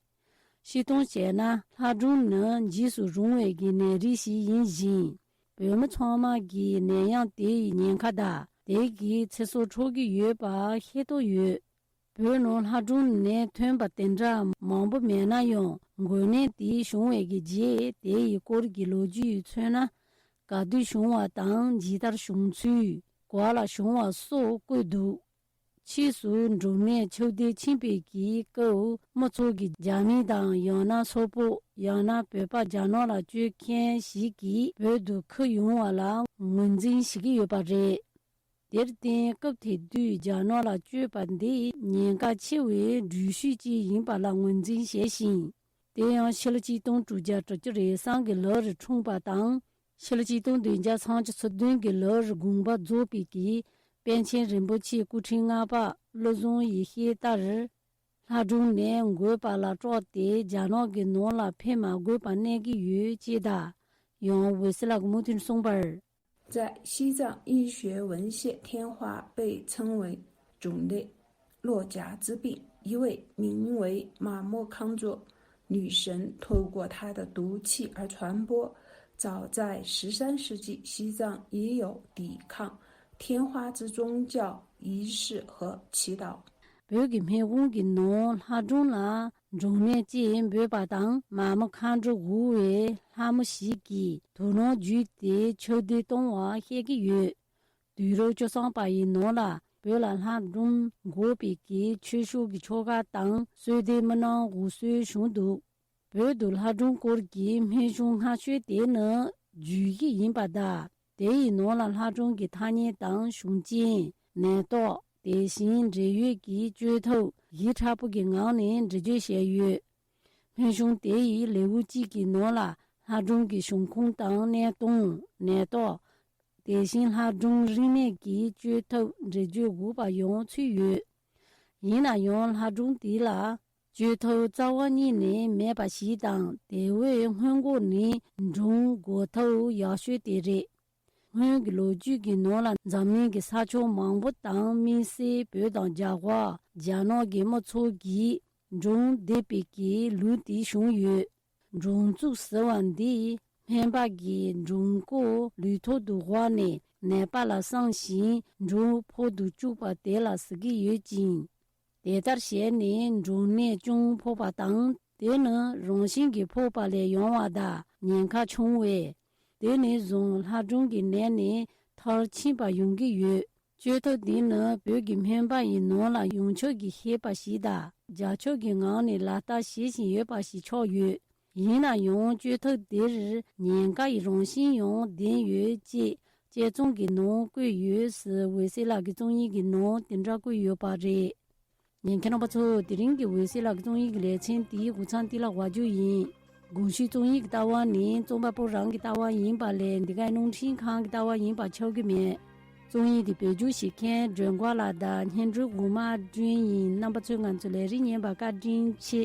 སྤྱིར་བཏང་བྱས་ན་ལྷ་སྒྲུང་ནི་འཇིགས་སུ་རུང་བའི་གི་ནད་རིགས་ཤིག་ཡིན་ཞིང་། བོད་མི་ཚང་མ་གིས་ནད་ཡམས་དེ་ཡི་ཉེན་ཁ་དང་དེ་གི་ཚེ་སྲོག་འཕྲོག་གི་ཡོད་པ་ཤེས་རྟོགས་ཡོད། བོད་ནང་ལྷ་སྒྲུང་ནད་ཐོན་པ་དེ་འདྲ་མང་པོ་མེད་ན་ཡང་། འགོས་ནད་དེ་བྱུང་བའི་གི་རྗེས་དེ་ཡི་སྐོར་གྱི་ལོ་རྒྱུས་མཚོན་ན། ག་དུས་བྱུང་བ་དང་ཇི་ལྟར་བྱུང་ཚུལ། ག་ལ་བྱུང་བ་སོགས་བཀོད་འདུག་ཕྱིས་སུ་འབྲུམ་ནད་ཁྱབ་གདལ་ཕྱིན་པའི་གི་སྐབས་མི་ཚོ་གིས་རྒྱ་མི་དང་ཡང་ན་སོག་པོ་ཡང་ན་བོད་པ་རྒྱ་ནག་ལ་བསྐྱོད་མཁན་ཞིག་གིས་བོད་དུ་ཁུར་ཡོང་བ་ལ་ངོས་འཛིན་བྱེད་ཀྱི་ཡོད་པ་རེད། དེར་བརྟེན་སྐབས་དེ་དུས་རྒྱ་ནག་ལ་བསྐྱོད་པ་འདི་ཉེན་ཁ་ཆེ་བའི་འགྲུལ་བཞུད་ཅིག་ཡིན་པ་ལ་ངོས་འཛིན་བྱས་ཤིང་། དེ་ཡང་ཕྱི་ལོ་ཆིག་སྟོང་དྲུག་བརྒྱ་དྲུག་ཅུ་རེ་གསུམ་གྱི་ལོ་རུ་འཁྲུངས་པ་དང་། ཕྱི་ལོ་ཆིག་སྟོང་བདུན་བརྒྱ་སུམ་ཅུ་སོ་བདུན་གྱི་ལོ་རུ་དགོངས་པ་རྫོགས་པའི་གི་པཎ་ཆེན་རིན་པོ་ཆེ་སྐུ་ཕྲེང་ལྔ་པ་བློ་བཟང་ཡེ་ཤེས་ལྟར། ལྷ་སྒྲུང་ནས་འགོས་པ་ལ་སྐྲག་སྟེ་རྒྱ་ནག་གི་ནང་ལ་ཕེབས་མ་དགོས་པ་གནང་གི་ཡོད་ཅེས་དང་། ཡང་འོད་ཟེར་ལགས་ཀྱིས་མུ་མཐུད་གསུངས་པར། 在西藏医学文献，天花被称为种类洛甲之病，一位名为马默康佐女神透过她的毒气而传播。早在十三世纪，西藏已有抵抗天花之宗教仪式和祈祷。 བོད་ཀྱི་སྨན་དཔུང་གི་ནང་ལྷ་སྒྲུང་ལ་འབྲུམ་ནད་ཅེས་འབོད་པ་དང་མ་མོ་མཁའ་འགྲོ་འབོད་པའི་ལྷ་མོ་ཞིག་གིས་དུག་རླངས་བརྒྱུད་དེ་ཁྱབ་གདལ་གཏོང་བ་བཤད་ཀྱི་ཡོད། དུས་རབས་བཅུ་གསུམ་པ་ཡི་ནང་ལ་བོད་ལ་ལྷ་སྒྲུང་འགོ་པའི་གི་ཆོས་ཕྱོགས་ཀྱི་ཆོ་ག་དང་གསོལ་འདེབས་མི་གནང་འོས་སྲོལ་བྱུང་འདུག་བོད་དུ་ལྷ་སྒྲུང་སྐོར་གྱི་སྨན་གཞུང་སྔ་ཤོས་དེ་ནི་བརྗོད་གཞི་ཡིན་པ་དང་། དེ་ཡི་ནང་ལ་ལྷ་སྒྲུང་གི་ཐ་སྙད་དང་གཞུང་ཆེན། ནད་རྟགས། དེ་བཞིན་འབྲེལ་ཡོད་ཀྱི་བཅོས་ཐབས་ཡིག་ཕྲ་པོ་གི་ངང་ནས་འགྲེལ་བརྗོད་བྱས་ཡོད། སྨན་གཞུང་དེ་ཡི་ལེའུ་གཅིག་གི་ནང་ལ་ལྷ་སྒྲུང་གི་བྱུང་ཁུངས་དང་གནས་སྟངས། ནད་རྟགས། དེ་བཞིན་ལྷ་སྒྲུང་རིག་གནས་ཀྱི་བཅོས་ཐབས་འགྲེལ་བརྗོད་དགོས་པ་ཡང་ཚུད་ཡོད། ཡིན་ན་ཡང་ལྷ་སྒྲུང་དེ་ལ་བཅོས་ཐབས་རྩ་བ་ཉིད་ནས་མེད་པ་ཞིག་དང་། དེ་བས་སྔོན་འགོག་ནི་སྒྲུང་འགོ་ཐབས་ཡག་ཤོས་དེ་རེད། སྔོན་གྱི་ལོ་རྒྱུས་ཀྱི་ནང་ལ་འཛམ་གླིང་གི་ས་ཕྱོགས་མང་པོ་དང་། དམིགས་བསལ་བོད་དང་རྒྱ་གར། རྒྱ་ནག་གི་མི་ཚོ་གིས་སྒྲུང་བསྡེབས་པའི་གི་ལུགས་དེ་བྱུང་ཡོད། སྒྲུང་རྩོམ་ཟེར་བ་འདིས་སྨན་པ་གིས་སྒྲུང་སྐོར་ལུས་ཐོག་ཏུ་བཞག་ནས་ནད་པ་ལ་གསུངས་ཤིང་སྒྲུང་ཕོག་ཏུ་བཅུག་པ་དེ་ལ་ཟེར་གྱི་ཡོད་ཅིང་། དེ་ལྟར་བྱས་ནས་སྒྲུང་ནད་ཅུང་ཕོག་པ་དང་། དེ་ནི་རང་བཞིན་གྱིས་ཕོག་པ་ལས་ཡོང་བ་དང་། ཉེན་ཁ་ཆུང་བས། དེ་ནས་བཟུང་ལྷ་སྒྲུང་གི་ནད་ནི་མཐར་ཕྱིན་པ་ཡོང་གི་ཡོད། བཅོས་ཐབས་འདི་ནི་བོད་ཀྱི་སྨན་པ་ཡི་ནང་ལ་ཡོངས་ཁྱབ་ཀྱིས་ཤེས་པ་ཞིག་དང་། རྒྱ་ཁྱབ་ཀྱི་ངང་ནས་ལག་བསྟར་བྱེད་བཞིན་ཡོད་པ་ཞིག་ཆགས་ཡོད། ཡིན་ན་ཡང་བཅོས་ཐབས་འདིར་ཉེན་ཁ་ཡི་རང་བཞིན་ཡང་ལྡན་ཡོད་ཅེས་དཔྱད་རྩོམ་གྱི་ནང་བཀོད་ཡོད་ཟེར་འོད་ཟེར་ལགས་ཀྱི་རྩོམ་ཡིག་གི་ནང་དེ་འདྲ་བཀོད་ཡོད་པ་རེད། ཉན་མཁན་རྣམ་པ་ཚོ། དེ་རིང་གི་འོད་ཟེར་ལགས་ཀྱི་རྩོམ་ཡིག་གི་ལེ་ཚན་དེའི་འགོ་མཚམས་འདི་ལ་འབག་རྒྱུ་ཡིན། གོང་ཞུས་རྩོམ་ཡིག་གི་ལྟ་བ་ནི་རྩོམ་པ་པོ་རང་གི་ལྟ་བ་ཡིན་པ་ལས་འདི་གའི་རླུང་འཕྲིན་ཁང་གི་ལྟ་བ་ཡིན་པ་ཆགས་ཀྱི་མེད། རྩོམ་ཡིག་འདི་བེད་སྤྱོད་བྱེད་མཁན་སྒྲོལ་མགོ་ལགས་དང་སྙན་སྒྲོན་འགོ་མ་སྒྲོན་ཡིན། རྣམ་པ་ཚོས་ང་ཚོའི་ལས་རིམ་ཉན་པར་བཀའ་དྲིན་ཆེ།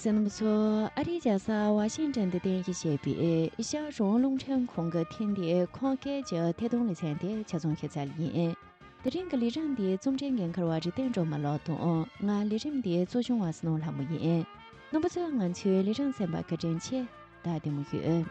གསན་མཁན་ཚོ། ཨ་རིའི་རྒྱལ་ས་ཝ་ཤིང་ཏན་དུ་རྟེན་གཞི་བྱས་པའི་ཨེ་ཤ་ཡ་རང་དབང་རླུང་འཕྲིན་ཁང་གི་ཐེངས་འདིའི་ཁམས་སྐད་ཀྱི་ཐད་གཏོང་ལེ་ཚན་དེ་ཆ་ཚང་ཁྱད་མཚར་ཡིན། དེ་རིང་གི་ལས་རིམ་འདིའི་རྩོམ་སྒྲིག་འགན་འཁུར་བ་རིག་ལྡན་སྒྲོལ་མ་ལགས་དང་། ང་ལས་རིམ་འདིའི་གཙོ་སྐྱོང་བ་སྣང་ལྷ་མོ་ཡིན། རྣམ་པ་ཚོས་ང་ཚོའི་ལས་རིམ་གསན་པར་བཀའ་དྲིན་ཆེ། ད་བདེ་མོ་ཡོད།